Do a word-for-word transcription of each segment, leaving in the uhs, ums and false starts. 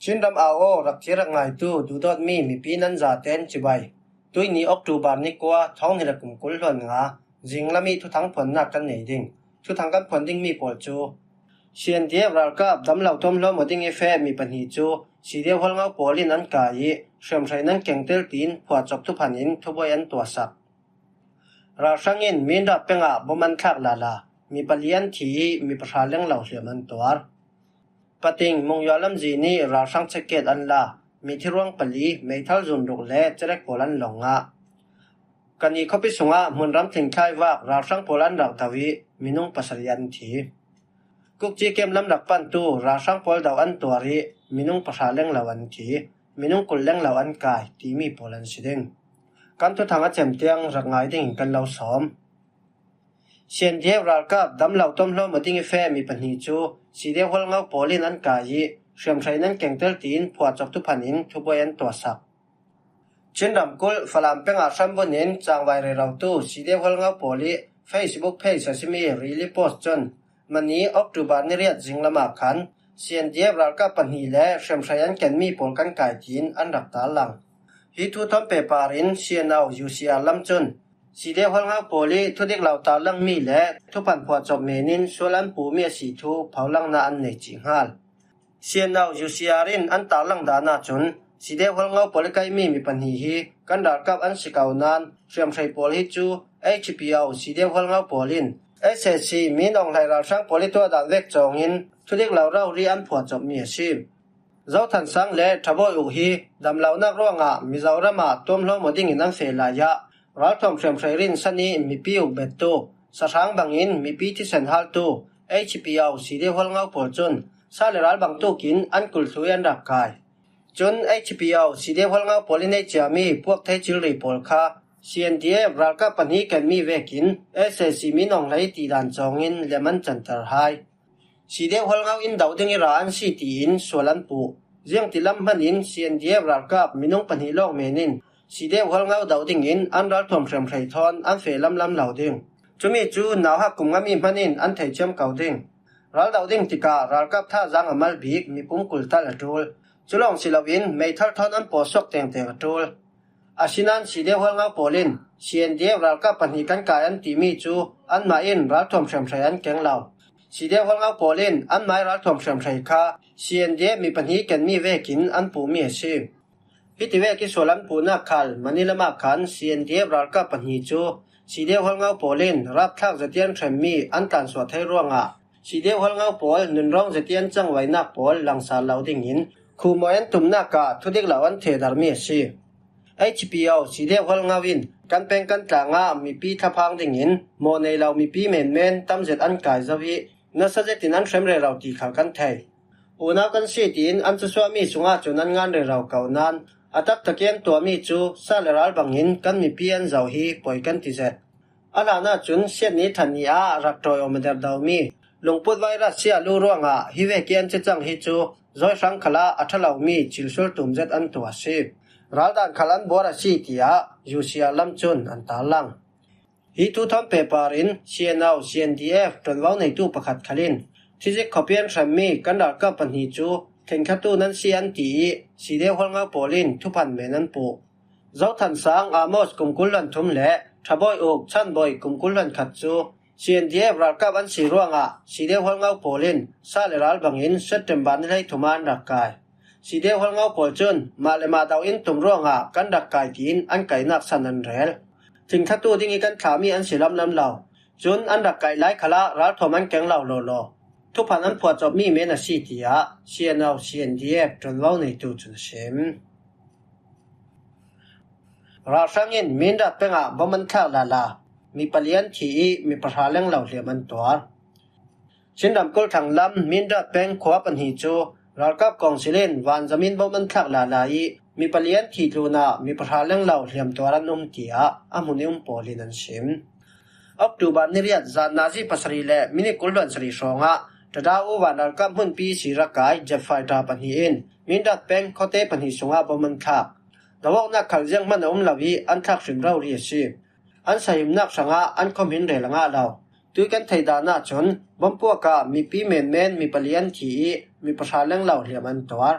Chin ram au aw rak thlir rak ngaitu duhdawtmi mipi nan zaten cibai. Tuini October ni kua, thawng hnih le kum kul hluan nga, zinglam ih thuthang phuannak kan nei ding. Thuthang kan phuan dingmi pawl cu, C N D F ralkap damlo tuamhlawm aw ding ih feh mi pahnih cu C D F Hualngo pawl in an kai ih hriamhrei nan kengtel tiin phuahcawp thuphan in thubuai an tuahsak. Ralhrang in Mindat peng ah bom an thlak lala, mi pali an thi ih mi pahra lenglo hliam an tuar. Pating Mungyua lamzin ih ralhrang checkgate an la, mithi ruang pali, meithal zun ruk le cerek pawl an lawng ngah. Kani khuapi sungah hmunram tling thlaivak ralhrang pawl an rak do ih minung pasarih an thi. Kukci kem lam rak pantu ralhrang pawl do an tuar ih minung pahra lenglo an thi, minung kul lenglo an kai timi pawl an si ding. Kan thuthang a cem tiang rak ngai dingin kan lo sawm. C N D F ralkap damlo tuamhlawm aw ding ih feh mi pahnih cu C D F Hualngo pawl in an kai ih hriamhrei nan kengtel tiin phuahcawp thuphan in thubuai an tuahsak. Chin ramkulh Falam peng ah hramvun in cangvai rerotu C D F Hualngo pawl ih Facebook page a simi Rili Post cun, mani October ni riat zinglam ah khan C N D F ralkap pahnih le hriamhrei an kenmi pawl kan kai tiin an rak tarlang. Hi thu thawn pehpar in C N O U C R lam cun, C D F Hualngo pawl ih thudik lo tarlangmi le thuphan phuahcawp men in sual an puhmi a si thu pholangnak an nei cih hngal. C N O U C R in an tarlang dan ahcun, C D F Hualngo pawl ih kaimi mi pahnih hi kan ralkap an si ko nain, hriamhrei pawl hi cu H P O C D F Hualngo pawl in S A C Min Aung Hlaing ralhrang pawl ih tuah dan vek cawngin thudik lo rori an phuahcawpmi a si. Zothan Sang le Thabawi Uk hi damlonak ruangah Mizoram ah tuamhlawm aw dingin an feh lai ah, ralthuam hriamhrei rinsan ih mipi uk bettu, sahrang bangin mipi thisen haltu H P O C D F Hualngo pawl cun sa le ral bangtuk in an kulh thlu ih an rak kai. Cun H P O C D F Hualngo pawl in ei ciami puak thei cilri pawl kha C N D F ralkap pahnih kenmi vekin S A C Min Aung Hlaing ti dan cawngin lem an canter hai. C D F Hualngo in do ding ih ra an si tiin sual an puh. Ziangti lam hman in C N D F ralkap minung pahnih lawng men in C D F Hualngo do dingin an ralthuam hriamhrei thawn an feh lamlam lo ding. Cumi cu nauhak kum ngam ih hman in an theithiam ko ding. Ral do ding tikah ralkap thazaang a mal bik mipum kul tal a ṭul. Cu lawng si loin meithal thawn an pawsuak tengteng a ṭul. Asinain C D F Hualngo pawl in C N D F ralkap pahnih kan kai an timi cu anmah in ralthuam hriamhrei an keng lo. C D F Hualngo pawl in anmah ih ralthuam hriamhrei kha C N D F mi pahnih kenmi vekin an puhmi a si. Hiti vek ih sual an puhnak khal Manila ah khan C N D F ralkap pahnih cu C D F Hualngo pawl in rapthlak zetian hremmi an tlansuah thei ruangah C D F Hualngo pawl nunrawng zetian cangvainak pawl langsar lo dingin khumawi an tumnak ah thudik lo an thehdarmi a si. H P O C D F Hualngo in kan peng kan tlang ah mipi thlaphang dingin mawh nei lo mipi menmen tam zet an kai zo ih nasa zetin an hrem rero ti khal kan thei. Unau kan si tiin an cusuahmi sungah cun an ngan rero ko nain a taktak ih an tuahmi cu sa le ral bangin kan mipi an zoh hi poi kan ti zet. A hlan ahcun siat ni than ni ah rak ṭawi aw maderdomi lungput virus siahlu ruangah hi vek ih an cecang hi cu zawi hrang khalah a ṭha lomi cilsual tum zet an tuah a si. Raldan khal an buar a si, tiah U C R lam cun an tarlang. Hi thu thawn pehpar in C N O, C N D F ṭuanvo neitu pakhat khal in thizik khuapi an hremmi kan ralkap pahnih cu thlengthlatu nan si an ti ih C D F Hualngo pawl in thuphan men an puh. Zothan Sang Amos kum kul hluan thum le Thabawi Uk Chanbawi kum kul hluan khat cu C N D F ralkap an si ruangah C D F Hualngo pawl in sa le ral bangin September ni hleithum ah an rak kai. C D F Hualngo pawl cun mah le mah do in tum ruangah kan rak kai tiin an kaihnak san an rel. Thlingthlatu ding ih kan thlahmi an si lamlam lo. Cun an rak kaih lai khalah ralthuam an keng lo lawlaw. Thuphan an phuahcawpmi men a si, tiah C N O, C N D F ṭuanvo neitu cun a sim. Ralhrang in Mindat peng ah bom an thlak lala, mi pali an thi ih mi pahra lenglo hliam an tuar. Chin ramkulh thlang lam Mindat peng khua pahnih cu ralkap kawngsil in vanzam in bom an thlak lala ih mi pali an thih tlunah mi pahra lenglo hliam tuar an um, tiah a hmun ih um pawl in an sim. October ni riat zan nazi pasarih le minit kul hluan sarih hrawngah Tadau van ralkap hmunpi si rak kai jet fighter pahnih in Mindat peng khuate pahnih sungah bom an thlak. Do awknak khal zianghman a um lo ih an thlak hrim rori a si. An sahimnak hrangah an khawm hin rel a ngah lo. Tui kan theih dan ahcun bompuak ah mipi menmen mi pali an thi ih mi pahra lenglo hliam an tuar.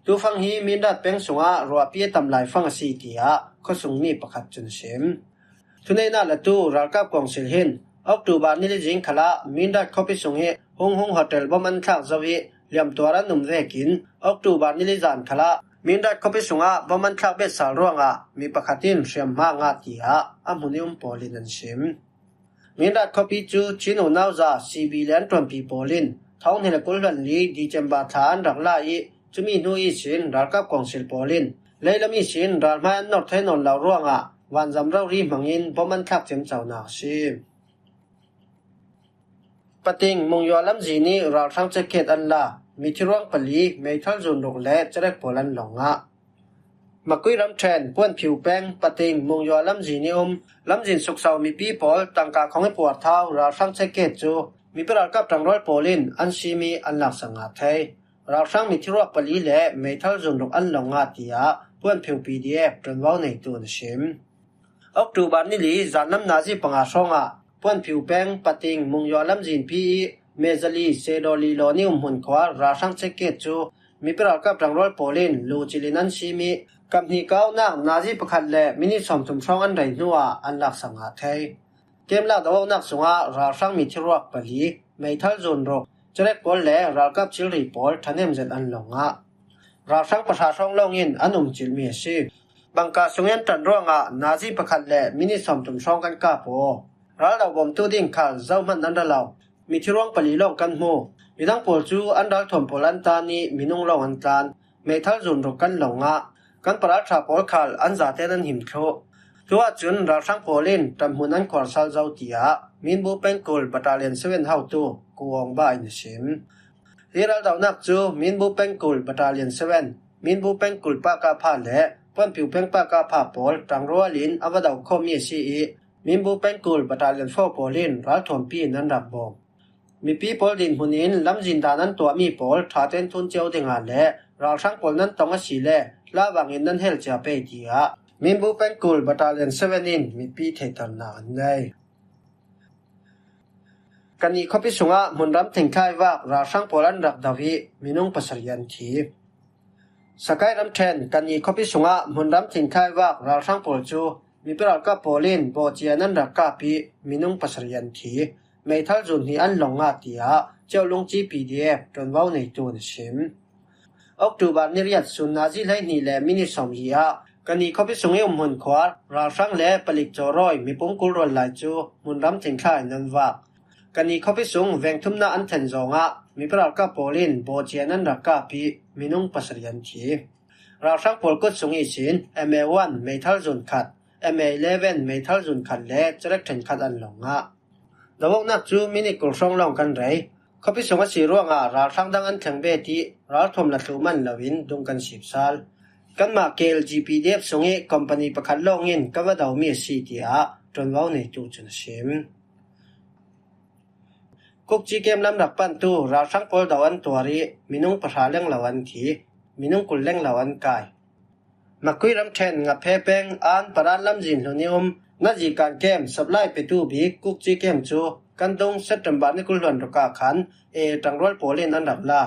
Tufang hi Mindat peng sungah ruahpi a tam lai fang a si, tiah khuasung mi pakhat cun a sim. Thuneihnak latu ralkap kawngsil hin October ni li zing khalah Mindat khuapi sung hi Hung Hung Hotel bom an thlak zo ih liamtuar an um vekin October ni li zan khalah Mindat khuapi sungah bom an thlak bet sal ruangah mi pakhat in hriamhma ngah, tiah a hmun i um pawl in an sim. Mindat khuapi cu Chin unauza C B le an ṭuanpi pawl in thawng hnih le kul hluan li December thla an rak la ih cumi hnu ihsin ralkap kawngsil pawl in leilam ihsin ralhmai an nor thei nawn lo ruangah vanzam rori hmangin bom an thlak ciamconak a si. Pating Mungyua lamzin ih ralhrang certificate an la mithiruak pali, meithal zun ruk le cerek pawl an lawng ngah. Makui ramṭhen Puanphiu peng Pating Mungyua lamzin ih um lamzin sukso mipi pawl tangka khong ih puarthau ralhrang certificate cu mipi ralkap ṭangrual pawl in an sim ih an laksak ngah thei. Ralhrang mithiruak pali le meithal zun ruk an lawng ngah, tiah Puanphiu P D F ṭuanvo neitu in a sim. October ni li zanlam nazi panga hrawngah Puanphiu peng Pating Mungyua lamzinpi ih Mezali Sedoli Loni umhmun khua ralhrang certificate cu mipi ralkap ṭangrual pawl in lucil in an sim ih, kaphnih ka aunak nazi pakhat le minit sawmthum hrawng an rei hnuah an laksak ngah thei. Kem lak do aunak sungah ralhrang mithiruak pali, meithal zun ruk, cerek pawl le ralkap thilri pawl ṭhahnem zet an lawng ngah. Ralhrang pahra hrawng lawngin an um cilhmi a si. Bangka sungin an ṭan ruangah nazi pakhat le minit sawmthum hrawng kan kap aw. Ral do bawmtu ding khal zohman an ra lo. Mithiruak pali lawng kan hmu. Midang pawl cu an ralthuam pawl an tan ih minung lawng an tlan. Meithal zun ruk kan lawng ngah. Kan paralṭha pawl khal an zatein an him thluh. Tu ahcun ralhrang pawl in ṭanhmun an khuarsal zo, tiah Minbu pengkul Battalion seven hotu Ku Awng Bah in a sim. Hi raldohnak cu Minbu pengkul Battalion seven, Minbu pengkul Pakapha le Puanpiu peng Pakapha pawl ṭangrual in a va do khawhmi a si ih, Minbu pengkul Battalion four pawl in ralthuampi in an rak bawm. Mipi pawl dinhmun in lamzin dan an tuahmi pawl ṭha tein tun cio dingah le ralhrang pawl nan tong asile hlavang in nan hel cia pei, tiah Minbu pengkul Battalion seven in mipi theihternak an ngei. Kani khuapi sungah hmunram thingthlai vak ralhrang pawl an rak do ih minung pasarih an thi. Sakai ramṭhen Kani khuapi sungah hmunram thingthlai vak ralhrang pawl cu mipi ralkap pawl in bawhcia in an rak kap ih minung pasarih an thi. Meithal zun hnih an lawng ngah, tiah Cio Lungci P D F ṭuanvo neitu in a sim. October ni riat sun nazi hleihnih le minit sawmli ah Kani khuapi sung ih umhmun khua ralhrang le palik cawrawi mipum kul rual lai cu hmunram thingthlai in an vak. Kani khuapi sung vengthumnak an then zawngah mipi ralkap pawl in bawhcia in an rak kap ih minung pasarih an thi. Ralhrang pawl kut sung ihsin M A one meithal zun khat, M A eleven meithal zun khat le cerek ṭhenkhat an lawng ngah. Doawknak cu minit kul hrawng lawng kan rei. Khuapi sung a si ruangah ralhrang dang an thleng bet ih ralthuam la thluh man loin dung kan sipsal. Kanmah K L G P D F sung ih company pakhat lawngin ka va domi a si, tiah ṭuanvo neitu cun a sim. Kukci kem lam rak pantu ralhrang pawl do an tuar ih minung pahra lenglo an thi, minung kul lenglo an kai. Makui ramṭhen Ngaphe peng An Paran lamzin hlun ih um nazi kan kem supply petu bik Kukci kem cu kan dung September ni kul hluan ruk ah khan A A ṭangrual pawl in an rak la.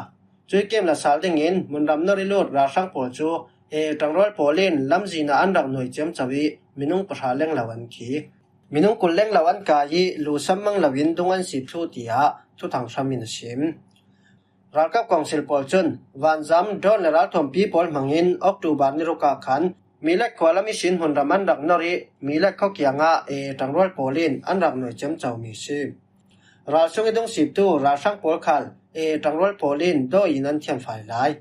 Cui kem la sal dingin hmunram nor ih lut ralhrang pawl cu A A ṭangrual pawl in lamzin ah an rak nuai ciamco ih minung pahra lenglo an thi. Minung kul lenglo an kai ih lu sammang loin dung an sip thluh, tiah Thuthang Hram in a sim. Ralkap kawngsil pawl cun vanzam drone le ralthuampi pawl hmangin October ni ruk ah khan Milat khua lam ihsin hmunram an rak nor ih Milat khua kiangah A A ṭangrual pawl in an rak nuai ciamcomi a si. Ralsung ih dungsiptu ralhrang pawl khal A A ṭangrual pawl in dawi in an thiamfai lai.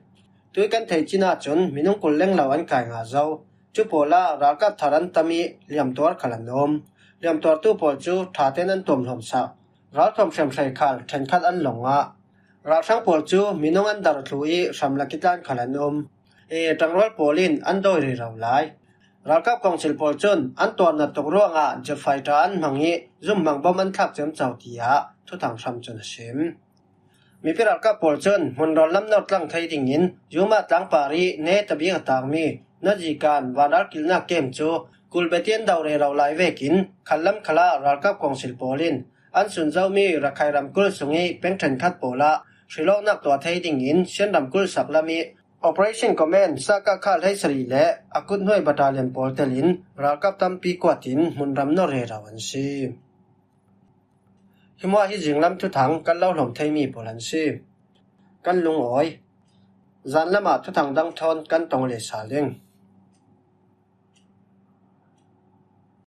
Tui kan theih cin ahcun minung kul lenglo an kai ngah zo. Cu pawl ah ralkap thar an tam ih liamtuar khal an um. Liamtuartu pawl cu ṭha tein an tuamhlawm sak. Ralthuam hriamhrei khal ṭhenkhat an lawng ngah. Ralhrang pawl cu minung an dar thluh ih hram lak ih tlan khal an um. A A ṭangrual pawl in an dawi rero lai. Ralkap kawngsil pawl cun an tuar naktuk ruangah jet fighter an hmang ih zumhmang bom an thlak ciamco, tiah Thuthang Hram cun a sim. Mipi ralkap pawl cun hmunrawn lam nor tlang thei dingin Yuma tlang par ih neta bik a tangmi nazi kan vanral kilnak kem cu kul betin do rero lai vekin khatlam khalah ralkap kawngsil pawl in an sunzomi Rakhine ramkulh sung ih peng ṭhenkhat pawl ah hrilawknak tuah thei dingin Shan ramkulh sak lam ih Operation Command, Sakakha hleisarih le a kut hnuai battalion pawl telin ralkap tampi kuatin hmunram nawl rero an si. Hi hmuah hi zinglam thuthang kan lo hlawm thei mi pawl an si. Kan lungawi. Zan lamah thuthang dang thawn kan tong leh sal ding.